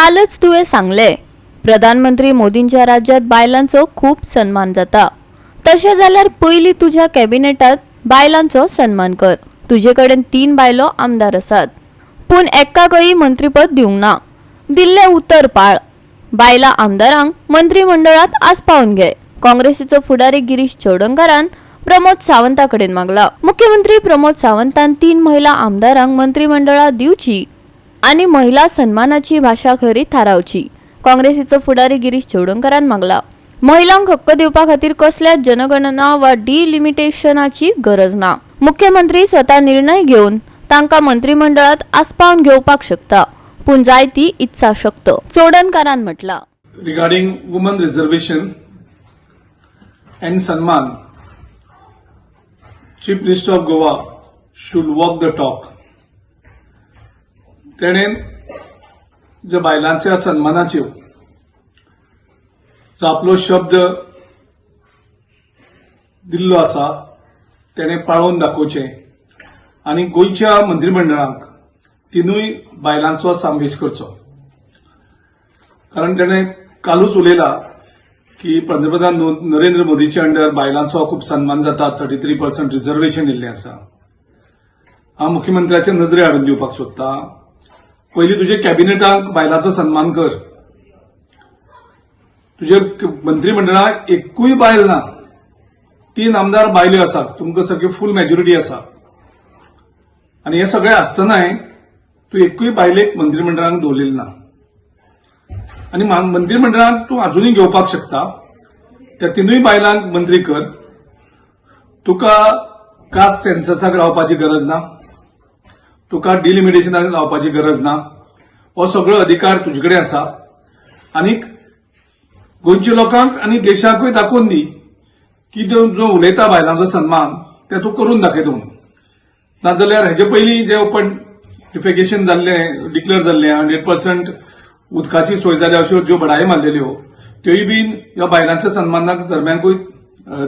कालच तुवें सांगलें, प्रधानमंत्री मोदींच्या राज्यात बायलांचो खूब सन्मान जाता. तशें जाल्यार पयलीं तुज्या कॅबिनेटात बायलांचो सन्मान कर. तुजे कडेन 3 बायलो आमदार आसात, पूण एकाकय मंत्रीपद दिवंक ना. दिल्लें उतर पाळ. बायलां आमदारांक मंत्रीमंडळात आस्पावन घे. काँग्रेसीचो फुडारी गिरीश चोडणकारान प्रमोद सावंता कडेन मागला. मुख्यमंत्री प्रमोद सावंतान 3 महिला आमदारांक मंत्रीमंडळात दिवची आनी महिला सन्मानाची भाशा खरी थारावची. काँग्रेसीचो फुडारी गिरीश चोडणकारान मागला. महिलांक हक्क दिवपा खातीर कसल्याच जनगणना वा डिलिमिटेशनाची गरज ना. मुख्यमंत्री स्वता निर्णय घेवन तांकां मंत्रीमंडळात आस्पावन घेवपाक शकता, पूण जाय ती इत्सा शक्त, चोडणकारान म्हटला. Regarding women reservation and Sanman, Chief Minister of Goa should walk the talk. तेणेन ज्या बायलांच्या सन्मानाच्यो जो आपलो शब्द दिल्लो आसा तेणें पाळोवन दाखोवचें आनी गोंयच्या मंत्रीमंडळाक 3 बायलांचो समावेश करचो. कारण तेणें कालूच उलयला की पंतप्रधान नरेंद्र मोदीच्या अंडर बायलांचो खूब सन्मान जाता, 33% रिझर्वेशन दिल्लें आसा. हांव मुख्यमंत्र्याच्या नजरे हाडून दिवपाक सोदता, पयलीं तुजे कॅबिनेटाक बायलांचो सन्मान कर. तुजे मंत्रीमंडळाक एकूय बायल ना, 3 आमदार बायल्यो आसात, तुमकां सारकी फूल मॅजॉरिटी आसा. आनी हें सगळें आसतनाय तूं एकूय बायलेक मंत्रीमंडळाक दवरलेली ना. आनी मंत्रीमंडळात तूं अजुनूय घेवपाक शकता. त्या 3 बायलांक मंत्री कर. तुका कास्ट सेन्ससाक रावपाची गरज ना, तुका डिलिमिटेशनाक रावपाची गरज ना. हो सगळो अधिकार तुजे कडेन आसा. आनीक गोंयच्या लोकांक आनी देशाकूय दाखोवन दी की जो जो उलयता बायलांचो सन्मान ते तूं करून दाखयता म्हणून. नाजाल्यार हेजे पयलीं जे ओपन डिफेकेशन जाल्लें, डिक्लेअर जाल्लें, 100% उदकाची सोय जाल्या अश्यो ज्यो बडायो मारलेल्यो त्योय बीन ह्या बायलांच्या सन्मानाक दरम्यानकूय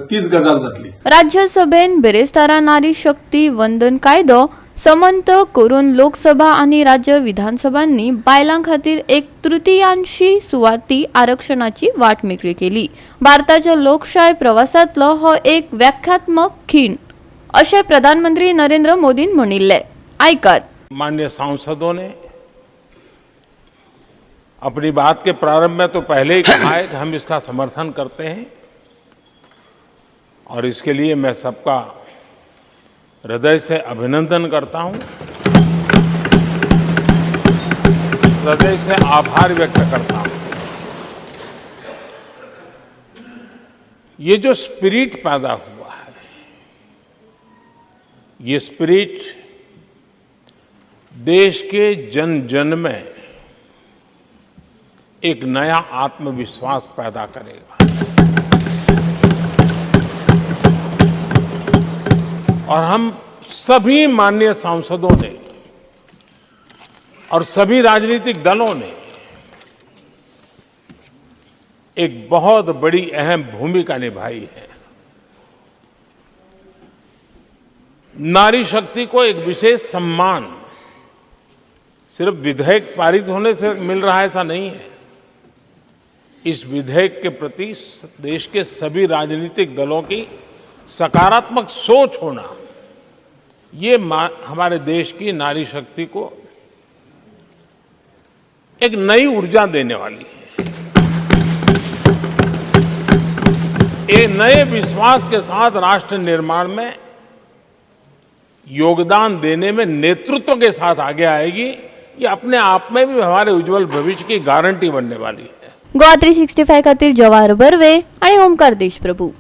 तीच गजाल जातली. राज्यसभेन बिरेस्तारा नारी शक्ती वंदन कायदो समंत करून लोकसभा आनी राज्य विधानसभांनी बायलां खातीर 1/3 सुवाती आरक्षणाची वाट मेकळी केली. भारताच्या लोकशाय प्रवासांतलो हो एक व्याख्यात्मक खीण अशें प्रधानमंत्री नरेंद्र मोदीन म्हणिल्लें. आयकात. माननीय सांसदों ने अपनी बात के प्रारंभ में तो पहले ही कहा है कि हम इसका समर्थन करते हैं और इसके लिए मैं सबका हृदय से अभिनंदन करता हूं, हृदय से आभार व्यक्त करता हूं। ये जो स्पिरिट पैदा हुआ है, ये स्पिरिट देश के जन जन में एक नया आत्मविश्वास पैदा करेगा और हम सभी माननीय सांसदों ने और सभी राजनीतिक दलों ने एक बहुत बड़ी अहम भूमिका निभाई है। नारी शक्ति को एक विशेष सम्मान सिर्फ विधेयक पारित होने से मिल रहा है ऐसा नहीं है। इस विधेयक के प्रति देश के सभी राजनीतिक दलों की सकारात्मक सोच होना, ये हमारे देश की नारी शक्ति को एक नई ऊर्जा देने वाली है। एक नए विश्वास के साथ राष्ट्र निर्माण में योगदान देने में नेतृत्व के साथ आगे आएगी, ये अपने आप में भी हमारे उज्जवल भविष्य की गारंटी बनने वाली है। गोवा 365 खातीर जवाहर बर्वे आणि ओमकार देशप्रभू.